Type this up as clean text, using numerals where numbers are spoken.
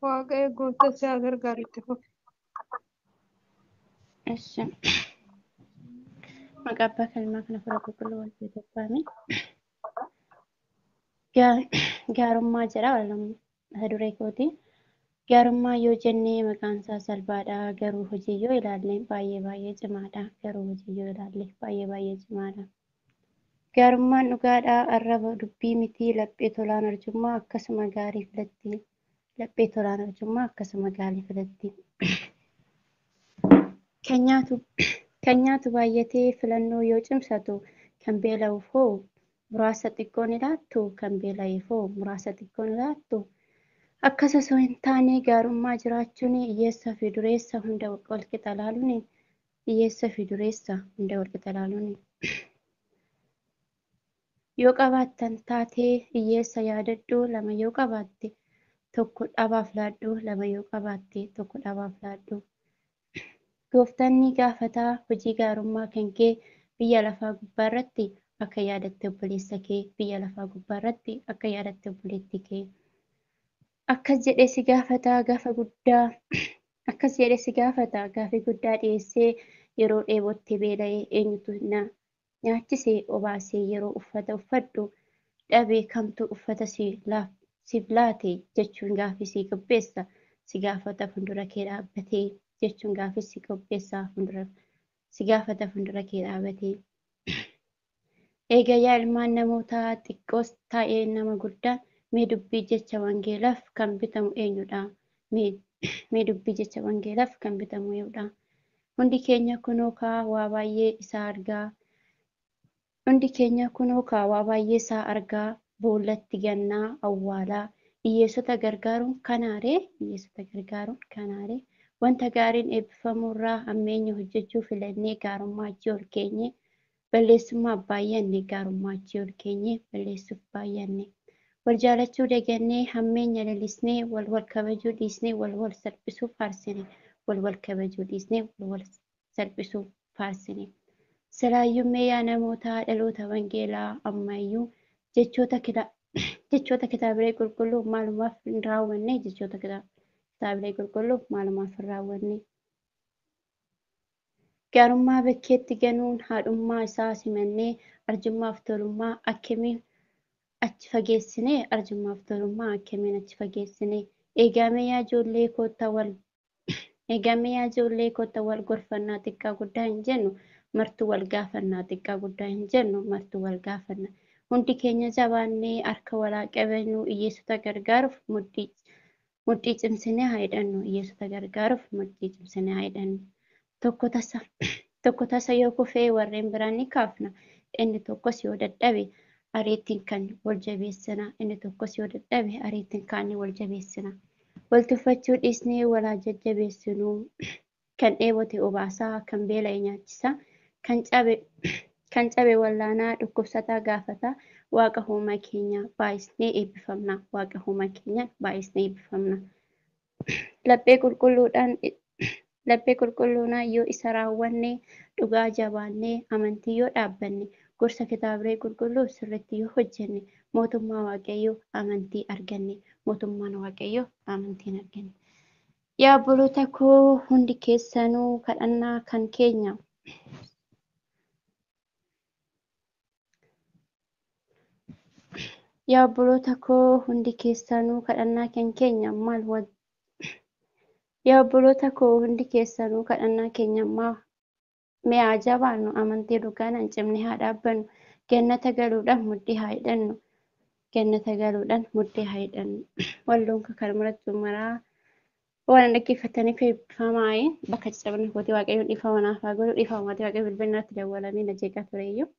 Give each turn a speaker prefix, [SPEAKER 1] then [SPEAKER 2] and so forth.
[SPEAKER 1] Waaqayyo gooftaan si haa gargaaru itti fufi.
[SPEAKER 2] Eshi. Maqaa abbaa kalmaa kana fuula qulqulluu wal tokkaame. Gaarummaa jedha mata duree kooti. Gaarummaa yoo jennee maqaan isaa salphaadha. Garuu hojii yoo ilaalle baay'ee baay'ee cimaadha. Garuu hojii yoo ilaalle baay'ee baay'ee cimaadha. Gaarummaan dhugaadha. Arraba dubbii miti. Laphee tolaan arjummaa akkasuma gaarii filatti. Laphee tolaan arjummaa akkasuma gaarii filatti. Kan nyaatu baay'atee filannoo yoo cimsatu kan beela'uuf hoo muraasa xiqqoon ilaattu kan beela'eef hoo muraasa xiqqoon ilaattu. Akkas osoo hin taane gaarummaa jiraachuun hiyyeessaa fi dureessa hunda wal qixa ilaaluun hiyyeessaa fi dureessa hunda wal qixa ilaaluun. Yoo qabaattan taatee hiyyeessa yaadadhu lama yoo qabaatte tokko dhabaaf laadhu lama yoo qabaatte tokko dhabaaf laadhu. Gooftaan ni gaafataa hojii gaarummaa kan kee biyya lafaa gubbaarratti akka yaadatte obboleessa kee biyya lafaa gubbaarratti akka yaadatte obboleettii kee. Akkas jedhee si gaafataa gaafa guddaa akkas jedhee si gaafataa gaafii guddaa dhiyeessee yeroo dheebotte beela'ee eenyutu na nyaachisee obaasee yeroo uffata uffadhu dhabe kamtu uffata siif laate jechuun gaafii si qopheessa si gaafata fuuldura kee dhaabbatee jechuun gaafii si qopheessa fuuldura si gaafata fuuldura kee dhaabbatee. Egaa yaa ilmaan namootaa xiqqoos taa'ee nama guddaan mee dubbii jecha wangeelaaf kan bitamu eenyudha? Mee dubbii jecha wangeelaaf kan bitamu eenyudha? Hundi keenya kunoo kaa waa baay'ee isaa argaa. Hundi keenya kunoo kaa waa baay'ee isaa argaa boollatti gannaa awwaalaa hiyyeessota gargaaruun kanaaree hiyyeessota gargaaruun kanaaree wanta gaariin eebbifamuurraa hammeenya hojjechuu filannee gaarummaa achii ol keenye balleessummaaf baay'anne gaarummaa achii ol keenye balleessuuf baay'anne. Wal jaalachuu dagannee hammeenya lalisnee wal wal kabajuu dhiisnee wal wal salphisuu faarsine wal wal kabajuu dhiisnee wal wal salphisuu faarsine. Silaayyuu mee yaa namoota dhaloota wangeelaa ammayyuu jechoota kitaabilee qulqulluu maalumaaf hin raawwanne jechoota kitaabilee qulqulluu maalumaaf hin raawwanne. Gaarummaa bakkeetti ganuun haadhummaa isaa simannee arjummaaf tolummaa akkamiin achi fageessine arjummaaf tolummaa akkamiin achi fageessine eegamee yaa ijoollee koottaa wal eegamee yaa ijoollee koottaa wal gorfannaa xiqqaa guddaa hin jennu martuu wal gaafannaa xiqqaa guddaa hin jennu martuu wal gaafanna hundi keenya jabaannee harka walaa qabannu hiyyeessota gargaaruuf mudhii cimsinee haa hidhannu hiyyeessota gargaaruuf mudhii cimsinee haa hidhannu. Tokko tasa yoo kufee warreen biraan ni kaafna inni tokkos yoo dadhabe ariitiin kan wal jabeessina inni tokkos yoo dadhabe ariitiin kaanii wal jabeessina. Wal tuffachuu dhiisnee wal haa jajjabeessinuu kan dheebote obaasaa kan beela'e nyaachisaa kan cabe wallaanaa dhukkubsataa gaafataa waaqa uumaa keenya baay'isnee eebbifamna waaqa uumaa keenya baay'isnee eebbifamna. Laphee qulqulluudhaan laphee qulqulluunaa yoo isa raawwanne dhugaa jabaannee amantii yoo dhaabbanne gorsa kitaabilee qulqulluu sirriitti yoo hojjenne mootummaa waaqayyoo amantii arganne mootummaan waaqayyoo amantiin arganne. Yaa obboloota koo hundi keessanuu kadhannaa kan keenya. Yaa obboloota koo hundi keessanuu kadhannaa kan keenya maal wal Yaa obboloota koo hundi keessanuu kadhannaa keenya maal mee haa jabaannu amantii dhugaan hin cimne haa dhaabbannu gannata galuudhaan mudhii haa hidhannu gannata galuudhaan mudhii haa hidhannu walloon kan murattu maraa waan dhaggeeffataniif eebbifamaa bakka caccabna kootii waaqayyoon dhiifama naaf haa godhu dhiifama maatii waaqayyo bilbilli irratti dawwalamee na jeeqaa tureyyuu.